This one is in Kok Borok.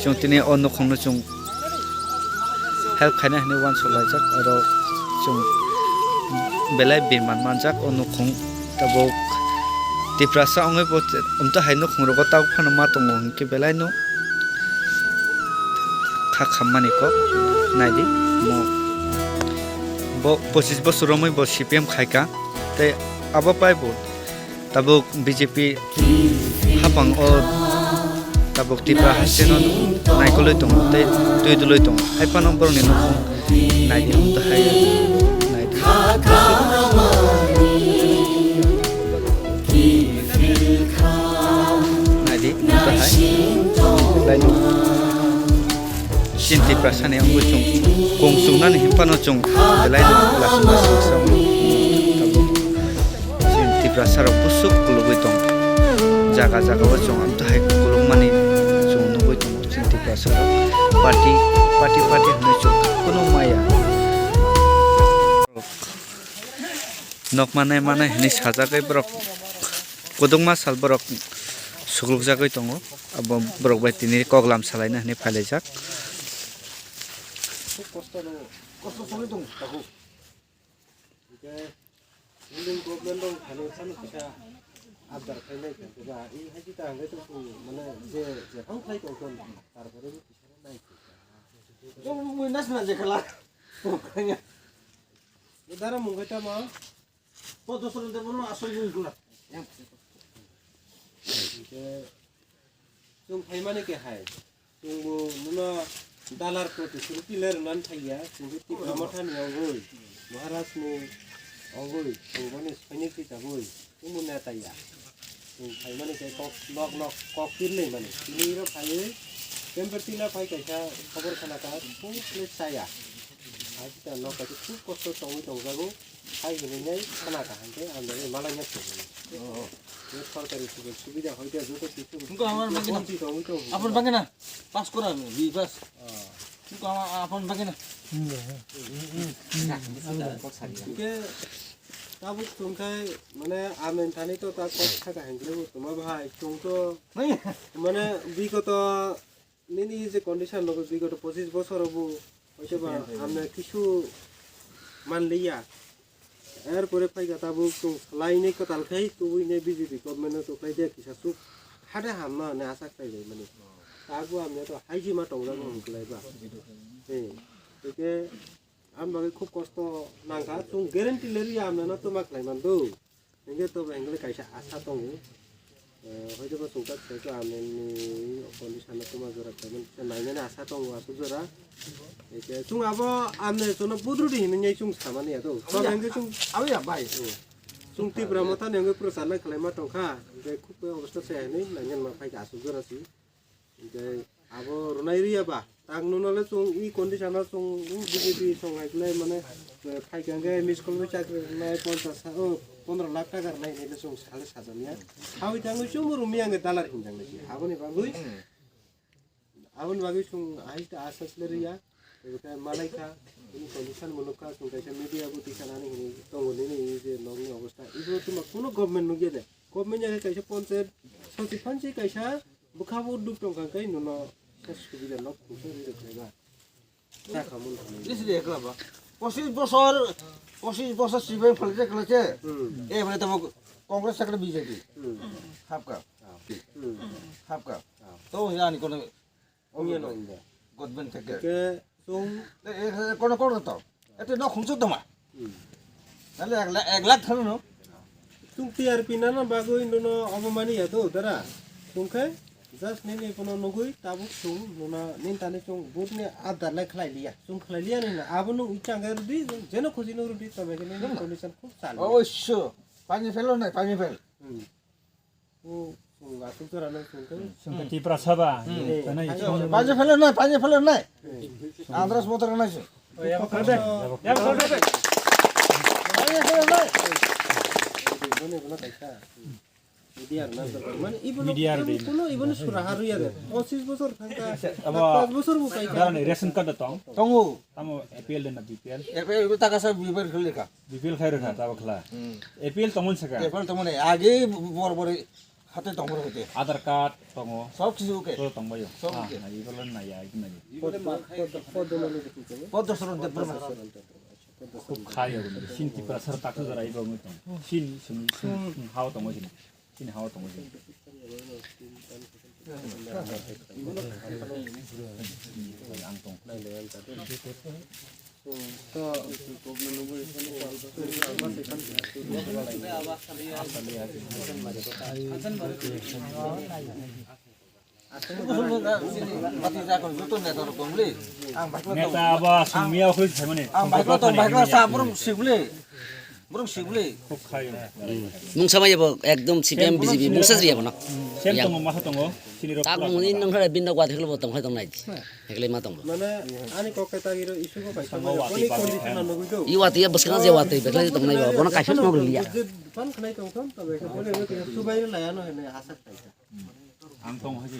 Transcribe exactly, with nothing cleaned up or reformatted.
Chwng tini o nukhungno chwng help khaina hinwi uansuk laijak, oro chwng belai birman manjak o nukhung. Tabuk Tiprasa wngwi bo umtwi hai nukhungrogo tabuk phano ma tongo hinkhe belaino kha khammani kok naidi mo. Bo pochis bosor romwi bo C P M khaika, tei abo pai bo tabuk B J P hapang o tabuk Tipra haste no naikolwi tongo tei twi dulwi tongo. Hai phano borokni nukhung naidi, umtwi hai naidi. Naidi, umtwi hai. Belai no. Chini Tiprasa ni wngwi chwng kung chungnani hinphano chwng belai no lasima singsa tabuk. Chini Tiprasa rok busuk kulugwi tong. Jaga jaga o chwng amtwi hai kulukmani chwng nugwi tongo. Chini Tiprasa rok party, party, party hinwi chwng kunu maya. Nok manai manai hinwi sajagwi borok kwdwkma sal borok suklukjagwi tongo. Abo borok bai tini kok lam salaina hinwi phailaijak. Khub kosto no, kosto sogwi tongo takhuk. Hingke building government rok thani phano kisa abdar khainai khe ba, i hai khe ta hingke to mane je, je phang khlai tong khe tarpore bo kisa nai khe. Jong mui nas na je khala. Dara mung khe tamo. Hingke chwng phaimani khe hai, chwngbo nono dalar protestor tile rwnani thangya, chwngbo Tipra Mothani wngwi, Maharajni wngwi, chwng boni soinik tisagwi, chwngbo neta ya. Chwng phaimani khe kok nok nok kok pirnai mani, tini iro phaiwi, temper tila phai kaisa khobor khana ka, phung khle chaya. Hai kisa nok kaisa khub kosto tongwi tongjago. Hai hinwi nai khana kaham khe ang nai malai ya. Oh. Ye sorkari sujuk subida hoite joto kichu. Nungkha amar bagina. Bonchito wngwi tongo. Apon bagina. Pass kora, B pass. Oh. Nungkha ama-, apon bagina. Hingke tabuk chwng khai mane amen thani to ta kok saka hingke bo tuma bahai chwng to mane bigoto Nini je condition nogo bigoto pochis bosoro bo hoite ba amne kisu manliya. Erpore phaika tabuk chwng salainai kwtal khai tubui nai B J P government no tubui de kisa suk hade hamma hwnwi asa khlai lai mani. Tabuk amne to haijima tongjak mani kwlai ba. Eh, tike Ang bagwi khub kosto nangkha, chwng guarantee le rwya amne no twma khlai man do. Hingke tobo hingke kaisa asa tongo. Eh, hoito bo chwng tak sai khe amne ni condition no twma jora khlai man kisa nainani asa tongo aswk jora. Hingke chwng abo amne chwngno budrudi hinwi chwng samani ya do. Tobo hingke chwng abo ya bai. Hmm. Chwng Tipra Motha ni hingke prochar lai khlai ma tongkha. Hingke khub khe obosta se hinwi nainani ma phai kha aswk jora si. Hingke abo rwnai rwya ba, tak nwng no le chwng i condition o chwng B J P chwng hai khlai mane, eh, phai kha hwnkhe miss call bai chakri rwnai ponchash ha-, oh, pondro lakh taka rwnai hinwi le chwng sale sajamya. Hawi tangwi chwngbo rwmya hwnkhe dalar hinjak nai se. Aboni bagwi, aboni bagwi chwng hai ta asas le rwya. Ebo khe malai kha, bini condition bo nukha, chwng kaisa media bo tisa nani hinwi tongo nini je nokni obosta. Ibo tuma kuno government nukya de. Government ya khe kaisa ponchayat sochik phansi kaisa Bwkha bo duk tong kha khe nono khe subida nok kuchuk ri rwkha ba. Chakha mun thangwi. Isi de ekla ba. Pochis bosor, pochis bosor sibai phalje kala che. Hmm. E bole tamo Congress sakle B J P. Hmm. Hapka. Hmm. Hapka. Ah. To yani kono Ongya no India. Government theke. Ke Chwng, e, e, kono, kono to. Ete nok khungsu tongma. Hmm. Nale ek la-, ek lakh thano no. Chwng T R P nana bagwi nono obo mani ya do dara. Chwng khe just nini bono nugwi tabuk chwng nono nini tani chwng vote ni adar lai khlai liya. Chwng khlai liya ni na abo nwng ichang khe rwdi, jeno khusi nwng rwdi, tamo khe nini condition khub chal. Oboisyo. Pani phelo nai, pani phel. Hmm. O, chwng aswk jora nang chwng khe. Chwng khe Tiprasa ba. Hmm. Tani hai chwng. Pani phelo nai, pani phelo nai. Hmm. Andras motor nai se. Pani phelo nai. Boni bono kaisa. Media rwna dor. Mane ibono Media rwdi. Kuno ibono sura harwi ade. Pochis bosor thangka. Abo pas bosor bo kaisa. Darani ration card tong. Tongo. Tamo A P L de na B P L? A P L ko taka sa B P L khali ka. B P L khai rwkha, tabuk khla. Hmm. A P L tongmani saka. A P L tongmani, age bor bor, Hate tongmoro hete. Aadhaar card tongo. Sob kisu oke. Todo tongbayo. Sob oke. Ah, ibolo naya, ibu naya. Poddo Soron Debbarma. Khub khayo, sin Tiprasa taksajora ibo wngwi tong. Sin, sin, sin, sin hao tongo sin. Sin hao tongo sin. Ang tong. Neta abo songmia okhoi saimani. Ang bike lo tong, bike lo sa, borok sibli. Borok sibli. Khub khayo. Mungsa ma yabo ekdom C P M B J P mungsa sri yabo no. Sem tongo, masa tongo. Sini rok. Tak muni nang khare binda kwa theklo bo tong khai tong nai. Heklai ma tong. Mane ani kok kai tagi ro isu ko pai tong. Iwa tiya bwskang je wa tei beklai tong nai ba. Bono kaisa tong liya. Pan khnai tong thon to be ko bole ko subai la ya no hene hasak kai. Ang tong haji.